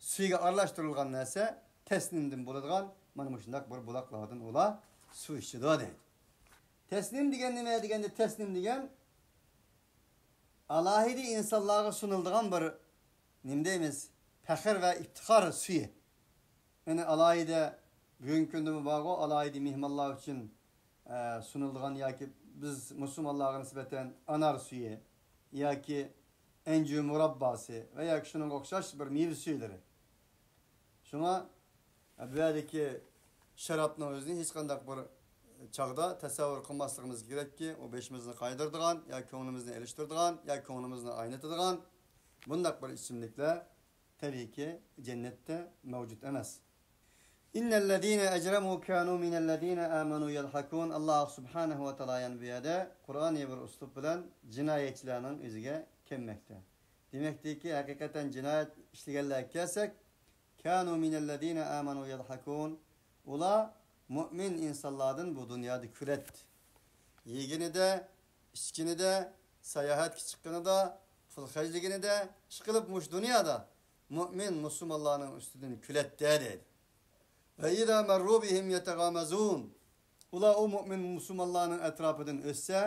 سۈيىگە ئارىلاشتۇرۇلغان نەرسە تەسنىمدىن بولىدىغان مانا مۇشۇنداق بىر بۇلاقلاردىن ئۇلار سۇ ئىچىدۇ دەيدۇ. تەسنىم دېگەن نېمە دېگەندە، تەسنىم دېگەن ئالاھىدە ئىنسانلارغا سۇنۇلىدىغان بىر، نېمە دەيمىز، پەخىر ۋە ئىپتىخار سۈيى. يەنى ئالاھىدە بۈگۈنكى كۈندىمۇ بارغۇ، ئالاھىدە مېھمانلار ئۈچۈن، ئە، سۇنۇلىدىغان ياكى بىز مۇسۇلمانلارغا نىسبەتەن ئانار سۈيى ياكى ئەنجۈ مۇرابباسى ۋە ياكى شۇنىڭغا ئوخشاش بىر مېۋە سۈيلىرى. شۇڭا، ئە، بۇ يەردىكى شارابنىڭ ئۆزىنى ھېچقانداق بىر چاغدا تەسەۋۋۇر قىلماسلىقىمىز كېرەككى، ئۇ بېشىمىزنى قايدۇرىدىغان ياكى كۆڭلىمىزنى ئېلىشتۇرىدىغان ياكى كۆڭلىمىزنى ئاينىتىدىغان بۇنداق بىر ئىچىملىكلەر تەبىئىيكى جەننەتتە مەۋجۇت ئەمەس. ئىننەللەزىنە ئەجرەمۇ كانۇ مىنەللەزىنە ئامەنۇ يەزھەكۇن. ئاللاھ سۇبھانەھۇ ۋە تائالا يەنە بۇ يەردە قۇرئانىي بىر ئۇسلۇب بىلەن جىنايەتچىلەرنىڭ ئۆزىگە كەلمەكتە. دېمەكتىكى، ھەقىقەتەن جىنايەت ئىشلىگەنلەرگە كەلسەك، كانۇ مىنەللەزىنە ئامەنۇ يەزھەكۇن. ئۇلار مۇئمىن ئىنسانلاردىن بۇ دۇنيادا كۈلەتتى. يېگىنىدە، ئىچكىنىدە، ساياھەتكە چىققىنىدا، پۇل خەجلىگىنىدە، ئىشقىلىپ مۇشۇ دۇنيادا مۇئمىن مۇسۇلمانلارنىڭ ئۈستىدىن كۈلەتتى دەيدۇ. ۋە ئىزا مەررۇ بىھىم يەتەغامەزۇن. ئۇلار ئۇ مۇئمىن مۇسۇلمانلارنىڭ ئەتراپىدىن ئۆتسە،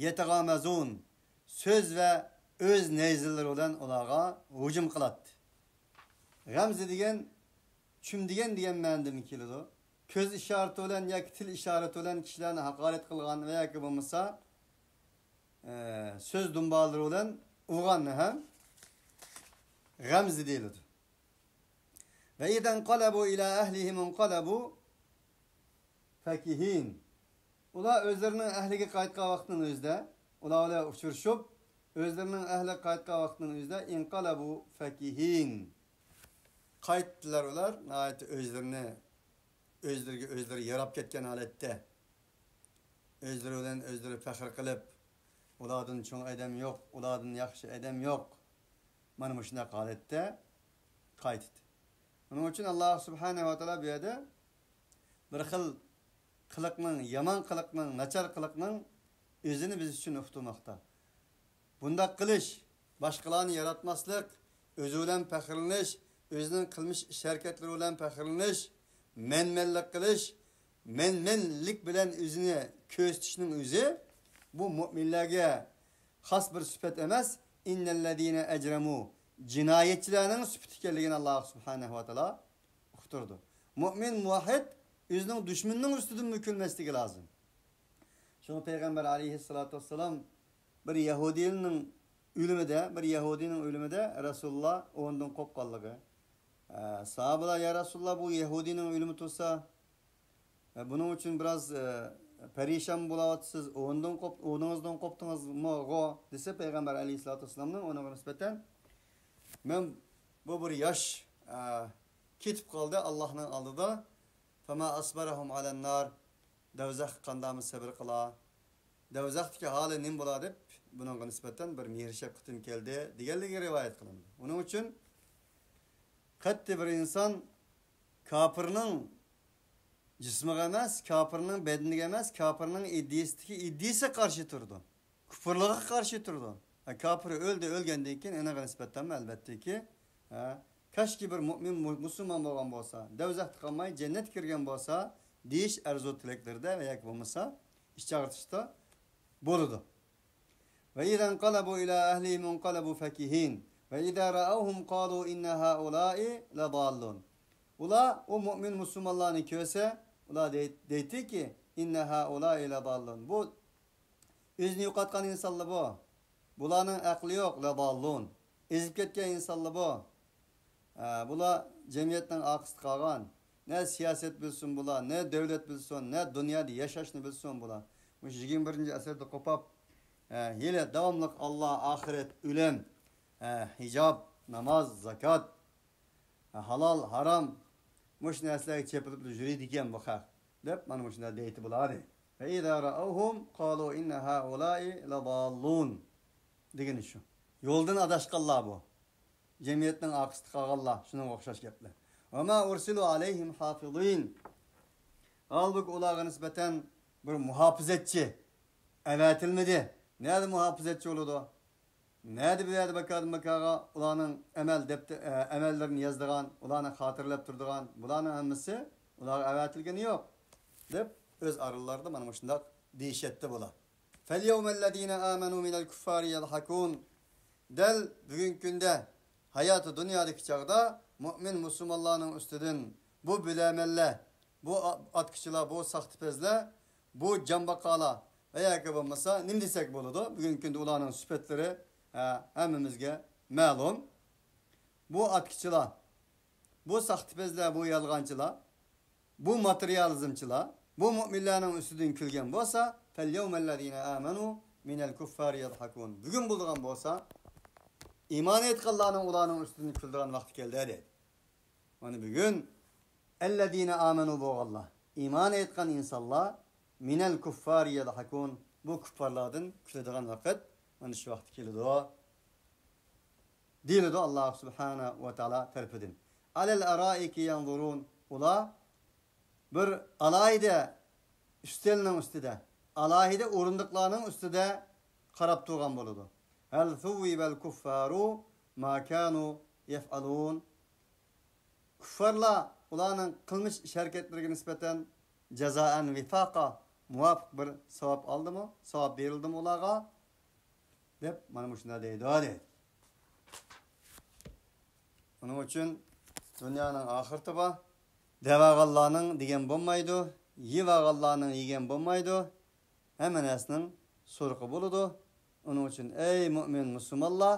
يەتەغامەزۇن، سۆز ۋە ئۆز نەيزىلىرى بىلەن ئۇلارغا ھۇجۇم قىلاتتى. غەمزە دېگەن چۈمدىگەن دېگەن مەنىدىمۇ كېلىدۇ. كۆز ئىشارىتى بىلەن ياكى تىل ئىشارىتى بىلەن كىشىلەرنى ھاقارەت قىلغان ۋە ياكى بولمىسا، ئە، سۆز دۇمبالىرى بىلەن ئۇرغاننى ھەم غەمزە دېيىلىدۇ. ۋە ئىزەنقەلەبۇ ئىلا ئەھلىھىم ئىنقەلەبۇ فەكىھىن. ئۇلار ئۆزلىرىنىڭ ئەھلىگە قايتقان ۋاقتىنىڭ ئۆزىدە، ئۇلار بىلەن ئۇچرىشىپ، ئۆزلىرىنىڭ ئەھلىگە قايتقان ۋاقتىنىڭ ئۆزىدە ئىنقەلەبۇ فەكىھىن. قايتتىلار ئۇلار ناھايىتى ئۆزلىرىنى، ئۆزلىرىگە ئۆزلىرى ياراپ كەتكەن ھالەتتە. ئۆزلىرى بىلەن ئۆزلىرى پەخىر قىلىپ، ئۇلاردىن چوڭ ئادەم يوق، ئۇلاردىن ياخشى ئادەم يوق. مانا مۇشۇنداق ھالەتتە قايتىدۇ. ئۇنىڭ ئۈچۈن ئاللاھ سۇبھانەھۇ ۋە تائالا بۇ يەردە بىر خىل قىلىقنىڭ، يامان قىلىقنىڭ، ناچار قىلىقنىڭ ئۆزىنى بىز ئۈچۈن ئۇقتۇرماقتا. بۇنداق قىلىش، باشقىلارنى ياراتماسلىق، ئۆزى بىلەن پەخىرلىنىش، ئۆزىنىڭ قىلمىش ئىش ھەرىكەتلىرى بىلەن پەخىرلىنىش، مەنمەنلىك قىلىش، مەنمەنلىك بىلەن ئۆزىنى كۆرسىتىشنىڭ ئۆزى بۇ مۇئمىنلەرگە خاس بىر سۈپەت ئەمەس، ئىننەللەزىنە ئەجرەمۇ، جىنايەتچىلەرنىڭ سۈپىتى ئىكەنلىكىنى ئاللاھ سۇبھانەھۇ ۋە تائالا ئۇقتۇرىدۇ. مۇئمىن، مۇۋەھھىد ئۆزىنىڭ دۈشمىنىنىڭ ئۈستىدىنمۇ كۈلمەسلىكى لازىم. شۇڭا پەيغەمبەر ئەلەيھىسسالاتۇ ۋەسسالام بىر يەھۇدىينىڭ ئۆلۈمىدە، بىر يەھۇدىينىڭ ئۆلۈمىدە رەسۇلۇللا ئورنىدىن قوپقانلىقى. ئە، ساھابىلار، يا رەسۇلۇللا، بۇ يەھۇدىينىڭ ئۆلۈمى تۇرسا، ئە، بۇنىڭ ئۈچۈن بىراز، ئە، پەرىشان بولاۋاتىسىز، ئورنىدىن قوپ-، ئورنىڭىزدىن قوپتىڭىزمۇغۇ؟ دېسە، پەيغەمبەر ئەلەيھىسسالاتۇ ۋەسسالامنىڭ ئۇنىڭغا نىسبەتەن، مەن، بۇ بىر ياش، ئە، كېتىپ قالدى ئاللاھنىڭ ئالدىدا. فما ئەسبەرەھۇم ئەلەننار. دوزاخقا قانداقمۇ سەۋر قىلا؟ دوزاختىكى ھالى نېمە بولا دەپ، بۇنىڭغا نىسبەتەن بىر مېھىر-شەپقىتىم كەلدى، دېگەنلىكى رىۋايەت قىلىنىدۇ. ئۇنىڭ ئۈچۈن قەتئىي بىر ئىنسان كاپىرنىڭ جىسمىغا ئەمەس، كاپىرنىڭ بەدىنىگە ئەمەس، كاپىرنىڭ ئىدىيىسىدىكى ئىدىيىسىگە قارشى تۇرىدۇ. كۇپۇرلۇقىغا قارشى تۇرىدۇ. ھە، كاپىر ئۆلدى، ئۆلگەندىن كېيىن ئېنىڭغا نىسبەتەنمۇ ئەلۋەتتىكى، ھە، كاشكى بىر مۇئمىن مۇ-، مۇسۇلمان بولغان بولسا، دوزاختا قالماي جەننەتكە كىرگەن بولسا، دېيىش ئارزۇ تىلەكلىرىدە ۋە ياكى بولمىسا ئىچ ئاغرىتىشتا بولىدۇ. ۋە ئىزەنقەلەبۇ ئىلا ئەھلىھىم ئىنقەلەبۇ فەكىھىن. وإذا رأوهم قالوا إن هؤلاء لضالون. ئۇلار ئۇ مۇئمىن مۇسۇلمانلارنى كۆرسە، ئۇلار دەي-، دەيتتىكى، إن هؤلاء لضالون. بۇ ئۆزىنى يوقاتقان ئىنسانلار بۇ. بۇلارنىڭ ئەقلى يوق، لضالون. ئېزىپ كەتكەن ئىنسانلار بۇ. ئە، بۇلار جەمئىيەتنىڭ ئارقىسىدا قالغان. نە سىياسەت بىلسۇن بۇلار، نە دۆلەت بىلسۇن، نە دۇنيادا ياشاشنى بىلسۇن بۇلار. مۇشۇ يىگىرمە بىرىنچى ئەسىردە قوپاپ، ئە، ھېلى داۋاملىق ئاللا، ئاخىرەت، ئۆلۈم، ئە، ھىجاب، ناماز، زاكات، ھالال، ھارام، مۇشۇ نەرسىلەرگە چېپىلىپ يۈرىدىكەن بۇ خەق، دەپ مانا مۇشۇنداق دەيتتى بۇلار. فإذا رأوهم قالوا إن هؤلاء لضالون دېگىنى شۇ. يولدىن ئاداشقانلار بۇ. جەمئىيەتنىڭ ئارقىسىدا قالغانلار، شۇنىڭغا ئوخشاش گەپلەر. وما أرسلوا عليهم حافظين. ھالبۇكى، ئۇلارغا نىسبەتەن بىر مۇھاپىزەتچى ئەۋەتىلمىدى. نەدە مۇھاپىزەتچى بولىدۇ؟ نەدە بۇ يەردە بىكاردىن بىكارغا ئۇلارنىڭ ئەمەل دەپتە-، ئە، ئەمەللىرىنى يازىدىغان، ئۇلارنى خاتىرىلەپ تۇرىدىغان، بۇلارنىڭ ھەممىسى ئۇلارغا ئەۋەتىلگىنى يوق، دەپ ئۆز ئارىلىرىدا مانا مۇشۇنداق دېيىشەتتى بۇلار. فاليوم الذين آمنوا من الكفار يضحكون. دەل بۈگۈنكى كۈندە ھاياتى دۇنيادىكى چاغدا مۇئمىن مۇسۇلمانلارنىڭ ئۈستىدىن بۇ بىلەمەنلەر، بۇ ئا-، ئاتكىچىلار، بۇ ساختىپەزلەر، بۇ جامباقالار ۋە ياكى بولمىسا نېمە دېسەك بولىدۇ؟ بۈگۈنكى كۈندە ئۇلارنىڭ سۈپەتلىرى، ھە، ھەممىمىزگە مەلۇم. بۇ ئاتكىچىلار، بۇ ساختىپەزلەر، بۇ يالغانچىلار، بۇ ماتېرىيالىزمچىلار بۇ مۇئمىنلارنىڭ ئۈستىدىن كۈلگەن بولسا، فاليوم الذين آمنوا من الكفار يضحكون. بۈگۈن بولىدىغان بولسا، ئىمان ئېيتقانلارنىڭ ئۇلارنىڭ ئۈستىدىن كۈلىدىغان ۋاقتى كەلدى، دەيدۇ. مانا بۈگۈن الذين آمنوا بولغانلار، ئىمان ئېيتقان ئىنسانلار، من الكفار يضحكون، بۇ كۇففارلاردىن كۈلىدىغان ۋاقىت مانا شۇ ۋاقىتتا كېلىدۇ، دېيىلىدۇ ئاللا سۇبھانەھۇ ۋە تائالا تەرىپىدىن. على الأرائك ينظرون. ئۇلار بىر ئالاھىدە ئۈستەلنىڭ ئۈستىدە، ئالاھىدە ئورۇندۇقلارنىڭ ئۈستىدە قاراپ تۇرغان بولىدۇ. هل ثوب الكفار ما كانوا يفعلون. كۇففارلار ئۇلارنىڭ قىلمىش ئىش ھەرىكەتلىرىگە نىسبەتەن جازائەن ۋىفاقا، مۇۋاپىق بىر ساۋاب ئالدىمۇ؟ ساۋاب بېرىلدىمۇ ئۇلارغا؟ دەپ مانا مۇشۇنداق دەيدۇ، دەيدۇ. ئۇنىڭ ئۈچۈن دۇنيانىڭ ئاخىرىتى بار. دەۋالغانلارنىڭ دېگەن بولمايدۇ، يەۋالغانلارنىڭ يېگەن بولمايدۇ. ھەممە نەرسىنىڭ سورىقى بولىدۇ. ئۇنىڭ ئۈچۈن، ئەي مۇئمىن مۇسۇلمانلار،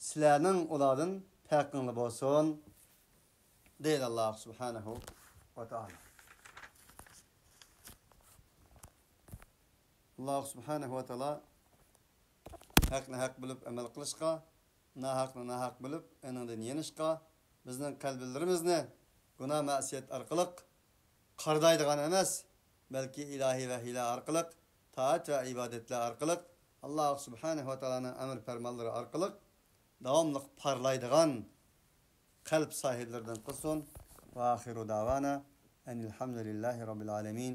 سىلەرنىڭ ئۇلاردىن پەرقىڭلار بولسۇن، دەيدۇ ئاللا سۇبھانەھۇ ۋە تائالا. ئاللا سۇبھانەھۇ ۋە تائالا ھەقنى ھەق بىلىپ ئەمەل قىلىشقا، ناھەقنى ناھەق بىلىپ ئېنىڭدىن يېنىشقا، بىزنىڭ قەلبلىرىمىزنى گۇناھ مەسىيەت ئارقىلىق قارىدايدىغان ئەمەس، بەلكى ئىلاھىي ۋەھىيلەر ئارقىلىق، تائەت ۋە ئىبادەتلەر ئارقىلىق، ئاللا سۇبھانەھۇ ۋە تائالانىڭ ئەمر پەرمانلىرى ئارقىلىق داۋاملىق پارلايدىغان قەلب ساھىبلىرىدىن قىلسۇن. وآخر دعوانا أن الحمد لله رب العالمين.